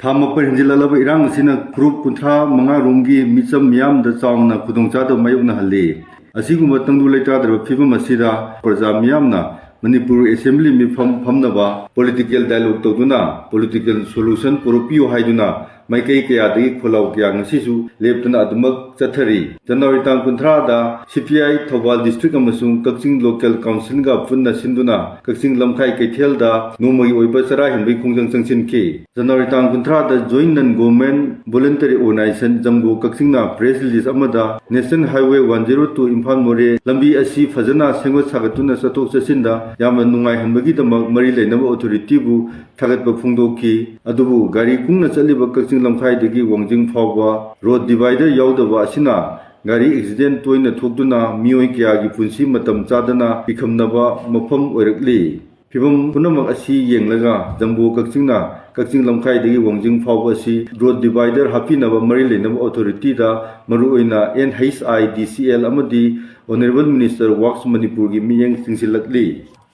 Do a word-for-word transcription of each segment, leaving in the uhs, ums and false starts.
ꯊꯥ ꯃꯥꯄꯟ ꯍꯦꯟꯖꯤꯜꯂꯛꯂꯕ ꯏꯔꯥꯡ ꯑꯁꯤꯅ ꯐꯨꯔꯨꯞ ꯀꯨꯟꯊ꯭ꯔꯥ ꯃꯉꯥ ꯔꯣꯝꯒꯤ ꯃꯤꯆꯝ ꯃꯤꯌꯥꯝꯗ ꯆꯥꯎꯅ ꯈꯨꯗꯣꯡꯆꯥꯗꯕ ꯃꯥꯌꯣꯛꯅꯍꯜꯂꯤ꯫ ꯑꯁꯤꯒꯨꯝꯕ ꯇꯪꯗꯨ ꯂꯩꯇꯥꯗ꯭ꯔꯕ ꯐꯤꯕꯝ ꯑꯁꯤꯗ ꯄ꯭ꯔꯖꯥ ꯃꯤꯌꯥꯝꯅ ꯃꯅꯤꯄꯨꯔ ꯑꯦꯁꯦꯝꯕ꯭ꯂꯤ ꯃꯤꯐꯝ ꯐꯝꯅꯕ ꯄꯣꯂꯤꯇꯤꯀꯦꯜ ꯗꯥꯏꯂꯣꯒ ꯇꯧꯗꯨꯅ ꯄꯣꯂꯤꯇꯤꯀꯦꯜ ꯁꯣꯂꯨꯁꯟ ꯄꯨꯔꯛꯄꯤꯌꯨ ꯍꯥꯏꯗꯨꯅ ꯃꯥꯏꯀꯩ ꯀꯌꯥꯗꯒꯤ ꯈꯣꯜꯂꯥꯎ ꯀꯌꯥ ꯉꯁꯤꯁꯨ ꯂꯦꯞꯇꯅ ꯑꯗꯨꯃꯛ ꯆꯠꯊꯔꯤ꯫ ꯖꯅꯋꯥꯔꯤ ꯇꯥꯡ ꯀꯨꯟꯊ꯭ꯔꯥꯗ ꯁꯤ ꯄꯤ ꯑꯥꯏ ꯊꯧꯕꯥꯜ ꯗꯤꯁꯇ꯭ꯔꯤꯛ ꯑꯃꯁꯨꯡ ꯀꯛꯆꯤꯡ ꯂꯣꯀꯦꯜ ꯀꯥꯎꯟꯁꯤꯜꯒ ꯄꯨꯟꯅ ꯁꯤꯟꯗꯨꯅ ꯀꯛꯆꯤꯡ ꯂꯝꯈꯥꯏ ꯀꯩꯊꯦꯜꯗ ꯅꯣꯡꯃꯒꯤ ꯑꯣꯏꯕ ꯆꯔꯥ ꯍꯦꯟꯕꯒꯤ ꯈꯣꯡꯖꯪ ꯆꯪꯁꯤꯟꯈꯤ꯫ ꯖꯅꯋꯥꯔꯤ ꯇꯥꯡ ꯀꯨꯟꯊ꯭ꯔꯥꯗ Joint Non Government Voluntary Organization ꯖꯝꯕꯣ ꯀꯛꯆꯤꯡꯅ ꯄ꯭ꯔꯦꯁ ꯔꯤꯂꯤꯖ ꯑꯃꯗ National Highway one zero two Imphal Moreh ꯂꯝꯕꯤ ꯑꯁꯤ ꯐꯖꯅ ꯁꯦꯝꯒꯠ ꯁꯥꯒꯠꯇꯨꯅ ꯆꯠꯊꯣꯛ ꯆꯠꯁꯤꯟꯗ ꯌꯥꯝꯅ ꯅꯨꯡꯉꯥꯏꯍꯟꯕꯒꯤꯗꯃꯛ ꯃꯔꯤ ꯂꯩꯅꯕ ꯑꯣꯊꯣꯔꯤꯇꯤꯕꯨ ꯊꯥꯒꯠꯄ ꯐꯣꯡꯗꯣꯛꯈꯤ꯫ ꯑꯗꯨꯕꯨ ꯒꯥꯔꯤ ꯀꯨꯡꯅ ꯆꯠꯂꯤꯕ ꯀꯛꯆꯤꯡ ꯂꯝꯈꯥꯏꯗꯒꯤ ꯋꯥꯡꯖꯤꯡ ꯐꯥꯎꯕ ꯔꯣꯗ ꯗꯤꯚꯥꯏꯗꯔ ꯌꯥꯎꯗꯕ ꯑꯁꯤꯅ ꯒꯥꯔꯤ ꯑꯦꯛꯁꯤꯗꯦꯟ ꯇꯣꯏꯅ ꯊꯣꯛꯇꯨꯅ ꯃꯤꯑꯣꯏ ꯀꯌꯥꯒꯤ ꯄꯨꯟꯁꯤ ꯃꯇꯝ ꯆꯥꯗꯅ ꯄꯤꯈꯝꯅꯕ ꯃꯐꯝ ꯑꯣꯏꯔꯛꯂꯤ꯫ ꯐꯤꯚꯝ ꯄꯨꯝꯅꯃꯛ ꯑꯁꯤ ꯌꯦꯡꯂꯒ ꯖꯝꯕꯣ ꯀꯛꯆꯤꯡꯅ ꯀꯛꯆꯤꯡ ꯂꯝꯈꯥꯏꯗꯒꯤ ꯋꯥꯡꯖꯤꯡ ꯐꯥꯎꯕ ꯑꯁꯤ ꯔꯣꯗ ꯗꯤꯚꯥꯏꯗꯔ ꯍꯥꯞꯄꯤꯅꯕ ꯃꯔꯤ ꯂꯩꯅꯕ ꯑꯣꯊꯣꯔꯤꯇꯤꯗ, ꯃꯔꯨꯑꯣꯏꯅ and H I D C L ꯑꯃꯗꯤ ꯑꯣꯅꯔꯦꯕꯜ ꯃꯤꯅꯤꯁꯇꯔ ꯋꯥꯛꯁ ꯃꯅꯤꯄꯨꯔꯒꯤ ꯃꯤꯠꯌꯦꯡ ꯆꯤꯡꯁꯤꯜꯂꯛꯂꯤ꯫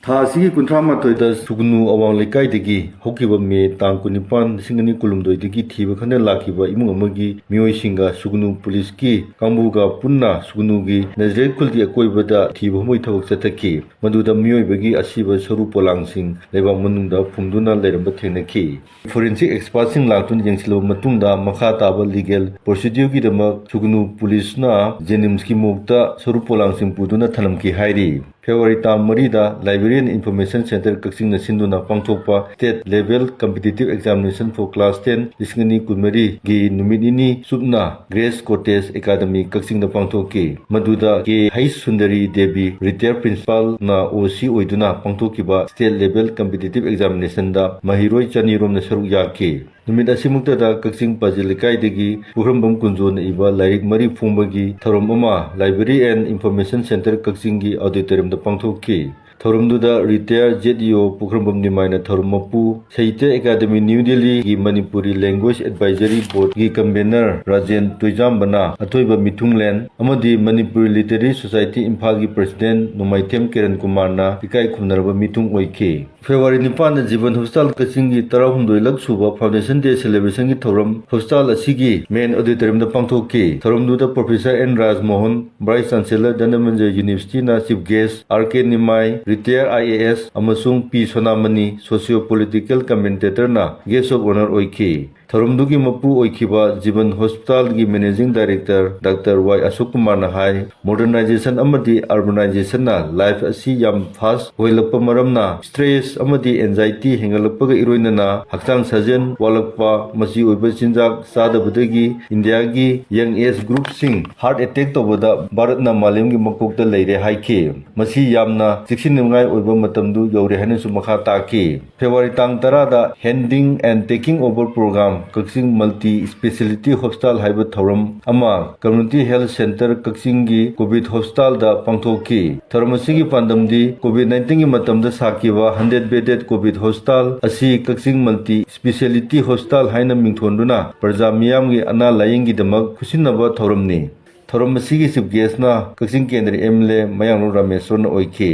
ꯊꯥ ꯑꯁꯤꯒꯤ ꯀꯨꯟꯊ꯭ꯔꯥ ꯃꯥꯊꯣꯏꯗ ꯁꯨꯒꯅꯨ ꯑꯋꯥꯡ ꯂꯩꯀꯥꯏꯗꯒꯤ ꯍꯧꯈꯤꯕ ꯃꯦ ꯇꯥꯡ ꯀꯨꯟꯅꯤꯄꯥꯟ, ꯂꯤꯁꯤꯡ ꯑꯅꯤ ꯀꯨꯟꯍꯨꯝꯗꯣꯏꯗꯒꯤ ꯊꯤꯕ ꯈꯪꯗꯅ ꯂꯥꯛꯈꯤꯕ ꯏꯃꯨꯡ ꯑꯃꯒꯤ ꯃꯤꯑꯣꯏꯁꯤꯡꯒ ꯁꯨꯒꯅꯨ ꯄꯨꯂꯤꯁꯀꯤ ꯀꯥꯡꯕꯨꯒ ꯄꯨꯟꯅ ꯁꯨꯒꯅꯨꯒꯤ ꯅꯖꯔꯦꯠ ꯈꯨꯜꯒꯤ ꯑꯀꯣꯏꯕꯗ ꯊꯤꯕ ꯍꯨꯝꯕꯒꯤ ꯊꯕꯛ ꯆꯠꯊꯈꯤ꯫ ꯃꯗꯨꯗ ꯃꯤꯑꯣꯏꯕꯒꯤ ꯑꯁꯤꯕ ꯁꯔꯨ ꯄꯣꯂꯥꯡꯁꯤꯡ ꯂꯩꯕꯥꯛ ꯃꯅꯨꯡꯗ ꯐꯨꯝꯗꯨꯅ ꯂꯩꯔꯝꯕ ꯊꯦꯡꯅꯈꯤ꯫ ꯐꯣꯔꯦꯟꯁꯤꯛ ꯑꯦꯛꯁꯄꯥꯔꯠꯁꯤꯡ ꯂꯥꯛꯇꯨꯅ ꯌꯦꯡꯁꯤꯜꯂꯕ ꯃꯇꯨꯡꯗ ꯃꯈꯥ ꯇꯥꯕ ꯂꯤꯒꯦꯜ ꯄ꯭ꯔꯣꯁꯤꯗ꯭ꯌꯨꯔꯒꯤꯗꯃꯛ ꯁꯨꯒꯅꯨ ꯄꯨꯂꯤꯁꯅ ꯖꯦꯅꯤꯝꯁꯀꯤ ꯃꯣꯔꯒꯇ ꯁꯔꯨ ꯄꯣꯂꯥꯡꯁꯤꯡ ꯄꯨꯗꯨꯅ ꯊꯅꯝꯈꯤ ꯍꯥꯏꯔꯤ꯫ ꯐꯦꯕ꯭ꯔꯨꯋꯥꯔꯤ ꯇꯥꯡ ꯃꯔꯤꯗ Library and Information Centre ꯀꯛꯆꯤꯡꯅ ꯁꯤꯟꯗꯨꯅ ꯄꯥꯡꯊꯣꯛꯄ State Level Competitive Examination for Class ten ꯂꯤꯁꯤꯡ ꯑꯅꯤ ꯀꯨꯟꯃꯔꯤꯒꯤ ꯅꯨꯃꯤꯠ ꯅꯤꯅꯤ ꯆꯨꯞꯅ ꯒ꯭ꯔꯦꯁ ꯀꯣꯇꯦꯖ ꯑꯦꯀꯥꯗꯃꯤ ꯀꯛꯆꯤꯡꯗ ꯄꯥꯡꯊꯣꯛꯈꯤ꯫ ꯃꯗꯨꯗ ꯀꯦ ꯍꯩꯁ ꯁꯨꯟꯗꯔꯤ ꯗꯦꯕꯤ, ꯔꯤꯇꯥꯌꯔ ꯄ꯭ꯔꯤꯟꯁꯤꯄꯥꯜꯅ ꯑꯣ ꯁꯤ ꯑꯣꯏꯗꯨꯅ ꯄꯥꯡꯊꯣꯛꯈꯤꯕ State Level Competitive Examinationꯗ ꯃꯍꯩꯔꯣꯏ ꯆꯅꯤ ꯔꯣꯝꯅ ꯁꯔꯨꯛ ꯌꯥꯈꯤ꯫ ꯅꯨꯃꯤꯠ ꯑꯁꯤꯃꯛꯇꯗ ꯀꯛꯆꯤꯡ ꯄꯥꯖꯤ ꯂꯩꯀꯥꯏꯗꯒꯤ ꯄꯨꯈ꯭ꯔꯝꯕꯝ ꯀꯨꯟꯖꯣꯅ ꯏꯕ ꯂꯥꯏꯔꯤꯛ ꯃꯔꯤ ꯐꯣꯡꯕꯒꯤ ꯊꯧꯔꯝ ꯑꯃ Library and Information Centre ꯀꯛꯆꯤꯡꯒꯤ auditoriumꯗ ꯄꯥꯡꯊꯣꯛꯈꯤ꯫ ꯊꯧꯔꯝꯗꯨꯗ ꯔꯤꯇꯥꯌꯔ ꯖꯦꯠ ꯏ ꯑꯣ ꯄꯨꯈ꯭ꯔꯝꯕꯝ ꯅꯤꯃꯥꯏꯅ ꯊꯧꯔꯝ ꯃꯄꯨ, ꯁꯥꯍꯤꯇ꯭ꯌ ꯑꯦꯀꯥꯗꯃꯤ ꯅ꯭ꯌꯨ ꯗꯦꯜꯂꯤꯒꯤ ꯃꯅꯤꯄꯨꯔꯤ ꯂꯦꯡꯒ꯭ꯋꯦꯖ ꯑꯦꯗꯚꯥꯏꯖꯔꯤ ꯕꯣꯔꯗꯀꯤ ꯀꯟꯚꯦꯅꯔ ꯔꯥꯖꯦꯟ ꯇꯣꯏꯖꯥꯝꯕꯅ ꯑꯊꯣꯏꯕ ꯃꯤꯊꯨꯡꯂꯦꯟ ꯑꯃꯗꯤ ꯃꯅꯤꯄꯨꯔꯤ ꯂꯤꯇꯔꯦꯔꯤ ꯁꯣꯁꯥꯏꯇꯤ ꯏꯝꯐꯥꯜꯒꯤ ꯄ꯭ꯔꯁꯤꯗꯦꯟꯠ ꯅꯣꯡꯃꯥꯏꯊꯦꯝ ꯀꯤꯔꯟ ꯀꯨꯃꯥꯔꯅ ꯏꯀꯥꯏ ꯈꯨꯝꯅꯔꯕ ꯃꯤꯊꯨꯡ ꯑꯣꯏꯈꯤ꯫ ꯐꯦꯕ꯭ꯔꯨꯋꯥꯔꯤ ꯅꯤꯄꯥꯟꯗ ꯖꯤꯕꯟ ꯍꯣꯁꯄꯤꯇꯥꯜ ꯀꯛꯆꯤꯡꯒꯤ ꯇꯔꯥꯍꯨꯝꯗꯣꯏꯂꯛ ꯁꯨꯕ Foundation Day celebrationꯒꯤ ꯊꯧꯔꯝ ꯍꯣꯁꯄꯤꯇꯥꯜ ꯑꯁꯤꯒꯤ ꯃꯦꯟ ꯑꯣꯗꯤꯇꯣꯔꯤꯌꯝꯗ ꯄꯥꯡꯊꯣꯛꯈꯤ꯫ ꯊꯧꯔꯝꯗꯨꯗ professor N Rajmohan, vice chancellor Dhananjay ꯌꯨꯅꯤꯚꯔꯁꯤꯇꯤꯅ chief guest, R K Nimai, retired I A S, ꯑꯃꯁꯨꯡ ꯄꯤ ꯁꯣꯅꯥꯃꯅꯤ, ꯁꯣꯁꯤꯌꯣ ꯄꯣꯂꯤꯇꯤꯀꯦꯜ ꯀꯃꯦꯟꯇꯦꯇꯔꯅ ꯒꯦꯁ ꯑꯣꯐ ꯑꯣꯅꯔ ꯑꯣꯏꯈꯤ꯫ ꯊꯧꯔꯝꯗꯨꯒꯤ ꯃꯄꯨ ꯑꯣꯏꯈꯤꯕ ꯖꯤꯕꯟ ꯍꯣꯁꯄꯤꯇꯥꯜꯒꯤ managing director doctor Y Ashok ꯀꯨꯃꯥꯔꯅ ꯍꯥꯏ, ꯃꯣꯗꯔꯅꯥꯏꯖꯦꯁꯟ ꯑꯃꯗꯤ ꯑꯔꯕꯅꯥꯏꯖꯦꯁꯟꯅ ꯂꯥꯏꯐ ꯑꯁꯤ ꯌꯥꯝ ꯐꯥꯁ ꯑꯣꯏꯍꯜꯂꯛꯄ ꯃꯔꯝꯅ ꯁ꯭ꯇ꯭ꯔꯦꯁ ꯑꯃꯗꯤ ꯑꯦꯟꯖꯥꯏꯇꯤ ꯍꯦꯟꯒꯠꯂꯛꯄꯒ ꯏꯔꯣꯏꯅꯅ ꯍꯛꯆꯥꯡ ꯁꯥꯖꯦꯜ ꯋꯥꯠꯂꯛꯄ, ꯃꯆꯤ ꯑꯣꯏꯕ ꯆꯤꯟꯖꯥꯛ ꯆꯥꯗꯕꯗꯒꯤ ꯏꯟꯗꯤꯌꯥꯒꯤ ꯌꯪ ꯑꯦꯖ ꯒ꯭ꯔꯨꯞꯁꯤꯡ ꯍꯥꯔꯠ ꯑꯦꯇꯦꯛ ꯇꯧꯕꯗ ꯚꯥꯔꯠꯅ ꯃꯥꯂꯦꯝꯒꯤ ꯃꯀꯣꯛꯇ ꯂꯩꯔꯦ ꯍꯥꯏꯈꯤ꯫ ꯃꯁꯤ ꯌꯥꯝꯅ ꯆꯦꯛꯁꯤꯟꯅꯤꯡꯉꯥꯏ ꯑꯣꯏꯕ ꯃꯇꯝꯗꯨ ꯌꯧꯔꯦ ꯍꯥꯏꯅꯁꯨ ꯃꯈꯥ ꯇꯥꯈꯤ꯫ ꯐꯦꯕ꯭ꯔꯨꯋꯥꯔꯤ ꯇꯥꯡ ꯇꯔꯥꯗ Handing and Taking Over Program Kakching multi speciality hospital ꯍꯥꯏꯕ ꯊꯧꯔꯝ ꯑꯃ ꯀꯝꯃ꯭ꯌꯨꯅꯤꯇꯤ ꯍꯦꯜꯊ ꯁꯦꯟꯇꯔ ꯀꯛꯆꯤꯡꯒꯤ ꯀꯣꯚꯤꯗ ꯍꯣꯁꯄꯤꯇꯥꯜꯗ ꯄꯥꯡꯊꯣꯛꯈꯤ꯫ ꯊꯧꯔꯝ ꯑꯁꯤꯒꯤ ꯄꯥꯟꯗꯝꯗꯤ ꯀꯣꯚꯤꯗ ꯅꯥꯏꯟꯇꯤꯟꯒꯤ ꯃꯇꯝꯗ ꯁꯥꯈꯤꯕ ꯍꯟꯗ꯭ꯔꯦꯗ ꯕꯦꯗꯦꯗ ꯀꯣꯚꯤꯗ ꯍꯣꯁꯄꯤꯇꯥꯜ ꯑꯁꯤ ꯀꯛꯆꯤꯡ ꯃꯜꯇꯤ ꯁ꯭ꯄꯦꯁꯤꯌꯦꯂꯤꯇꯤ ꯍꯣꯁꯄꯤꯇꯥꯜ ꯍꯥꯏꯅ ꯃꯤꯡꯊꯣꯟꯗꯨꯅ ꯄ꯭ꯔꯖꯥ ꯃꯤꯌꯥꯝꯒꯤ ꯑꯅꯥ ꯂꯥꯌꯦꯡꯒꯤꯗꯃꯛ ꯈꯨꯠꯁꯤꯟꯅꯕ ꯊꯧꯔꯝꯅꯤ꯫ ꯊꯧꯔꯝ ꯑꯁꯤꯒꯤ ꯆꯤꯐ ꯒꯦꯁꯅ ꯀꯛꯆꯤꯡ ꯀꯦꯟꯗ꯭ꯔ ꯑꯦꯝ ꯑꯦꯜ ꯑꯦ ꯃꯌꯥꯡꯂꯣ ꯔꯥꯃꯦꯁ꯭ꯋꯔꯅ ꯑꯣꯏꯈꯤ꯫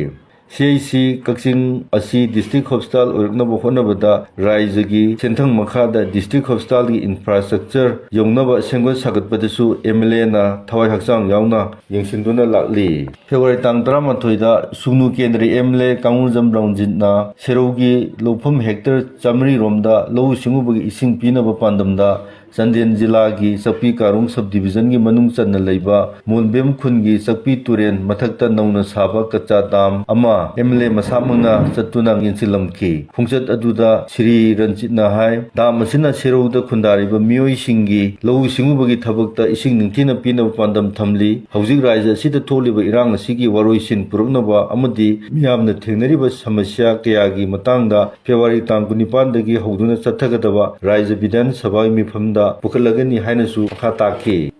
ꯁꯤ ꯑꯩꯆ ꯁꯤ ꯀꯛꯆꯤꯡ ꯑꯁꯤ ꯗꯤꯁꯇ꯭ꯔꯤꯛ ꯍꯣꯁꯄꯤꯇꯥꯜ ꯑꯣꯏꯔꯛꯅꯕ ꯍꯣꯠꯅꯕꯗ ꯔꯥꯏꯖꯒꯤ ꯁꯦꯟꯊꯪ ꯃꯈꯥꯗ ꯗꯤꯁꯇ꯭ꯔꯤꯛ ꯍꯣꯁꯄꯤꯇꯥꯜꯒꯤ ꯏꯟꯐ꯭ꯔꯥꯁ꯭ꯇ꯭ꯔꯛꯆꯔ ꯌꯧꯅꯕ ꯁꯦꯝꯒꯠ ꯁꯥꯒꯠꯄꯗꯁꯨ ꯑꯦꯝ ꯑꯦꯜ ꯑꯦꯅ ꯊꯋꯥꯏ ꯍꯛꯆꯥꯡ ꯌꯥꯎꯅ ꯌꯦꯡꯁꯤꯟꯗꯨꯅ ꯂꯥꯛꯂꯤ꯫ ꯐꯦꯕ꯭ꯔꯨꯋꯥꯔꯤ ꯇꯥꯡ ꯇꯔꯥꯃꯥꯊꯣꯏꯗ ꯁꯨꯒꯅꯨ ꯀꯦꯟꯗ꯭ꯔ ꯑꯦꯝ ꯑꯦꯜ ꯑꯦ ꯀꯥꯡꯒꯨꯖꯝ ꯔꯟꯖꯤꯠꯅ ꯁꯦꯔꯧꯒꯤ ꯂꯧꯐꯝ ꯍꯦꯛꯇꯔ ꯆꯥꯃꯔꯤ ꯔꯣꯝꯗ ꯂꯧꯎ ꯁꯤꯡꯎꯕꯒꯤ ꯏꯁꯤꯡ ꯄꯤꯅꯕ ꯄꯥꯟꯗꯝꯗ ꯆꯥꯟꯗꯦꯜ ꯖꯤꯂꯥꯒꯤ ꯆꯛꯄꯤ ꯀꯥꯔꯣꯡ ꯁꯕ ꯗꯤꯕꯤꯖꯟꯒꯤ ꯃꯅꯨꯡ ꯆꯟꯅ ꯂꯩꯕ ꯃꯣꯟꯕꯦꯝ ꯈꯨꯟꯒꯤ ꯆꯛꯄꯤ ꯇꯨꯔꯦꯟ ꯃꯊꯛꯇ ꯅꯧꯅ ꯁꯥꯕ ꯀꯆꯥ ꯗꯥꯝ ꯑꯃ ꯑꯦꯝ ꯑꯦꯜ ꯑꯦ ꯃꯁꯥꯃꯛꯅ ꯆꯠꯇꯨꯅ ꯌꯦꯡꯁꯤꯜꯂꯝꯈꯤ꯫ ꯈꯣꯡꯆꯠ ꯑꯗꯨꯗ ꯁ꯭ꯔꯤ ꯔꯟꯖꯤꯠꯅ ꯍꯥꯏ, ꯗꯥꯝ ꯑꯁꯤꯅ ꯁꯦꯔꯧꯗ ꯈꯨꯟꯗꯥꯔꯤꯕ ꯃꯤꯑꯣꯏꯁꯤꯡꯒꯤ ꯂꯧꯎ ꯁꯤꯡꯎꯕꯒꯤ ꯊꯕꯛꯇ ꯏꯁꯤꯡ ꯅꯤꯡꯊꯤꯅ ꯄꯤꯅꯕ ꯄꯥꯟꯗꯝ ꯊꯝꯂꯤ꯫ ꯍꯧꯖꯤꯛ ꯔꯥꯖ꯭ꯌ ꯑꯁꯤꯗ ꯊꯣꯛꯂꯤꯕ ꯏꯔꯥꯡ ꯑꯁꯤꯒꯤ ꯋꯥꯔꯣꯏꯁꯤꯟ ꯄꯨꯔꯛꯅꯕ ꯑꯃꯗꯤ ꯃꯤꯌꯥꯝꯅ ꯊꯦꯡꯅꯔꯤꯕ ꯁꯃꯁ꯭ꯌꯥ ꯀꯌꯥꯒꯤ ꯃꯇꯥꯡꯗ ꯐꯦꯕ꯭ꯔꯨꯋꯥꯔꯤ ꯇꯥꯡ ꯀꯨꯟꯅꯤꯄꯥꯟꯗꯒꯤ ꯍꯧꯗꯨꯅ ꯆꯠꯊꯒꯗꯕ ꯔꯥꯖ꯭ꯌ ꯕꯤꯙꯥꯟ ꯁꯚꯥꯒꯤ ꯃꯤꯐꯝꯗ ꯄꯨꯈꯠꯂꯒꯅꯤ ꯍꯥꯏꯅꯁꯨ ꯃꯈꯥ ꯇꯥꯈꯤ꯫